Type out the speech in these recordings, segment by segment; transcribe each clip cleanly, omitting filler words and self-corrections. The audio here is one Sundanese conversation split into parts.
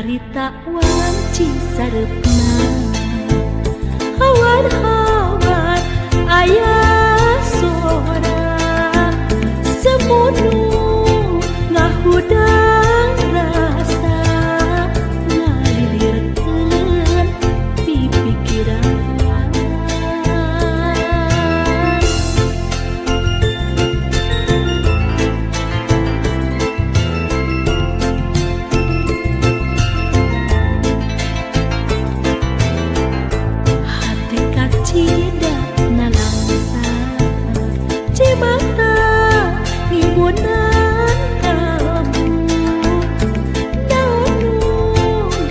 Harita wanci sareupna, hawar-hawar aya sora semunu ngahudang rasa ngalilirkeun pipikiran. Hate kacida nalangsa, cimata ngibunan kamu, naon nu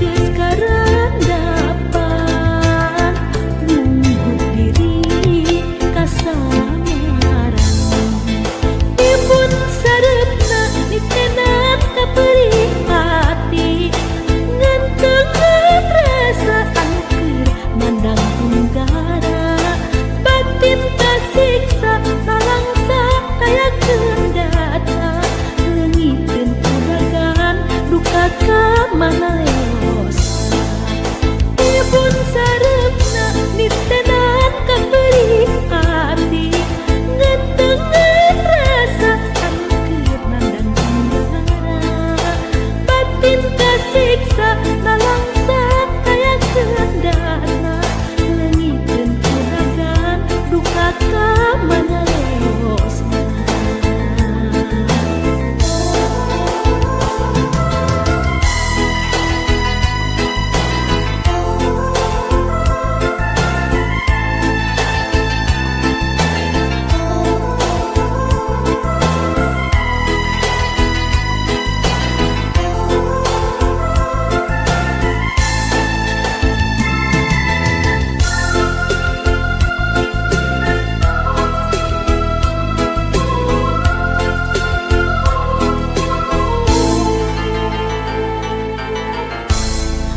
geus karandapan nunggu diri kasamaran. Ibun sareupna nitenan ka perih hati, ngantengan rasa anu keur nandang tunggara, batin kasiksa nalangsa tayakeun dada, leungiteun kudagan duka ka mana leosna. Ibun sareupna nitenan ka perih hati, ngantengan rasa anu keur nandang tunggara, batin kasiksa nalangsa tayakeun dada, leungiteun kudagan duka ka mana leosna.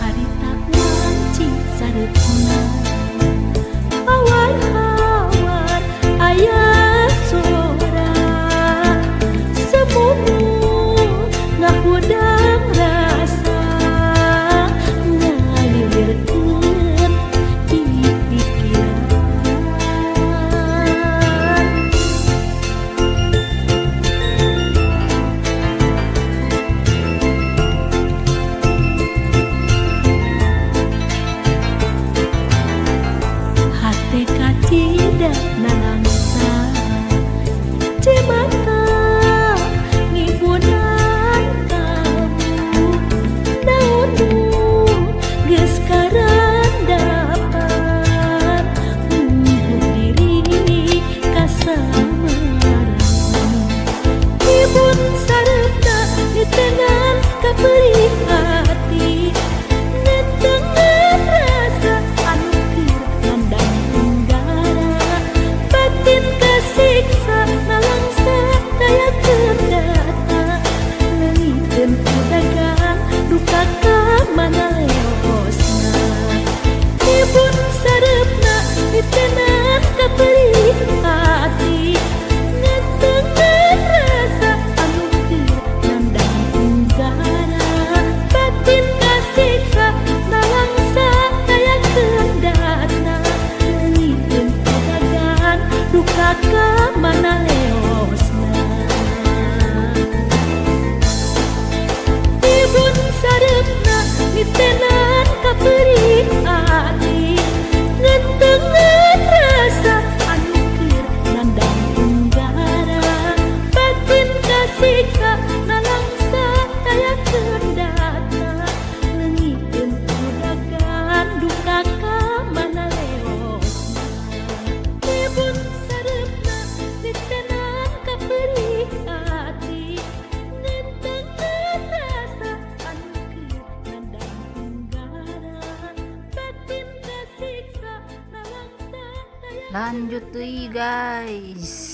Harita wanci sareupna, hawar-hawar aya sora semunu ngahudang rasa ngalilirkeun pipikiran. Hate kacida nalangsa, cimata ngibunan kamu, naon nu geus karandapan nunggu diri kasamaran. Ibun sareupna nitenan ka perih hati, ngantengan rasa anu keur nandang tunggara, batin kasiksa nalangsa tayakeun data, leungiteun kudagan duka ka mana leosna. Ibun sareupna nitenan ka perih hati, ngantengan rasa anu keur nandang tunggara, batin kasiksa nalangsa tayakeun data, leungiteun kudagan duka ka mana leosna. Ibun sareupna nitenan ka perih hati, ngantengan rasa anu keur nandang tunggara, batin kasiksa nalangsa tayakeun data, leungiteun kudagan duka ka mana leosna. Ibun sareupna nitenan ka perih hati, ngantengan rasa anu keur nandang tunggara, batin kasiksa nalangsa tayakeun Lanjut deui, guys.